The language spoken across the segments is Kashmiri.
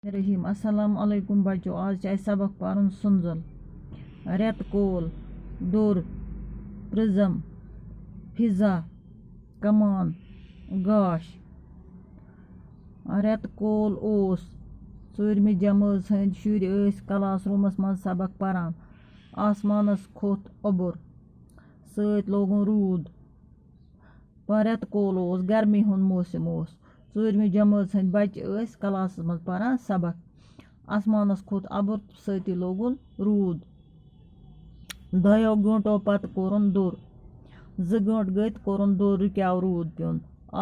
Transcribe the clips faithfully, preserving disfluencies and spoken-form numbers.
الرحمن الرحیم۔ السلام علیکم بچو، آز چھِ اَسہِ سبق پَرُن سٕنٛزُل، رٮ۪تہٕ کول، دوٚر، پرٛزم، فضا، کمان، گاش۔ رٮ۪تہٕ کول اوس، ژوٗرمہِ جمٲژ ہٕنٛدۍ شُرۍ ٲسۍ کلاس روٗمَس منٛز سبق پَران۔ آسمانَس کھوٚت اوٚبُر، سۭتۍ لوگُن روٗد۔ پَرٮ۪تہٕ کول اوس، گرمی ہُنٛد موسم اوس۔ ژوٗرمہِ جمٲژ ہٕنٛدۍ بَچہٕ ٲسۍ کلاسَس منٛز پَران سبق۔ آسمانَس کھوٚت اَبُر، سۭتی لوگُن روٗد۔ دۄیو گٲنٛٹو پَتہٕ کوٚرُن دوٚر۔ زٕ گٲنٛٹہٕ گٔے تہٕ کوٚرُن دوٚر، رُکیو روٗد پیوٚن۔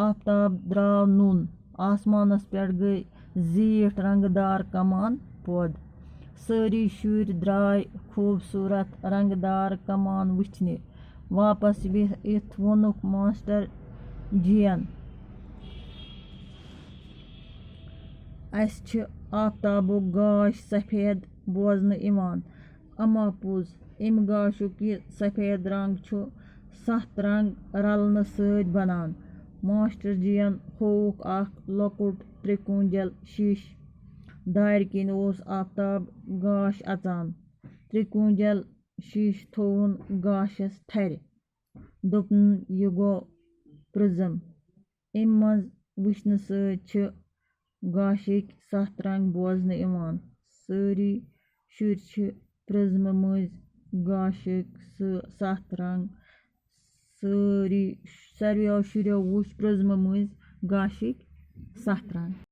آفتاب درٛاو نوٚن۔ آسمانَس پٮ۪ٹھ گٔے زیٖٹھ رنٛگہٕ دار کمان پٲدٕ۔ سٲری شُرۍ درٛاے خوٗبصوٗرت رنٛگہٕ دار کمان وٕچھنہِ۔ واپس وِ-، یِتھ ووٚنُکھ ماسٹر جِین، "اَسہِ چھِ آفتابُک گاش سفید بوزنہٕ یِوان، اما پوٚز، اَمہِ گاشُک یہِ سفید رنٛگ چھُ ستھ رنٛگ رلنہٕ سۭتۍ بنان۔" ماسٹر جِین ہووُکھ اکھ لۄکُٹ ترٛےٚ کونجل شیٖشہٕ۔ دارِ کِنۍ اوس آفتاب گاش اژان۔ ترٛےٚ کونجل شیٖشہٕ تھووُن گاشس تھرِ۔ دوٚپُن، "یہِ گوٚو پرٛزم۔" اَمہِ منٛز وٕچھنہٕ سۭتۍ چھِ گاشِکۍ ستھ رنٛگ بوزنہٕ یِوان۔ سٲری شُرۍ چھِ پرٛزمہٕ مٔنٛزۍ گاشِکۍ سہٕ-، ستھ رنٛگ۔ سٲری، ساروِیو شُرٮ۪و وٕچھ پرٛزمہٕ مٔنٛزۍ گاشِکۍ ستھ رنٛگ۔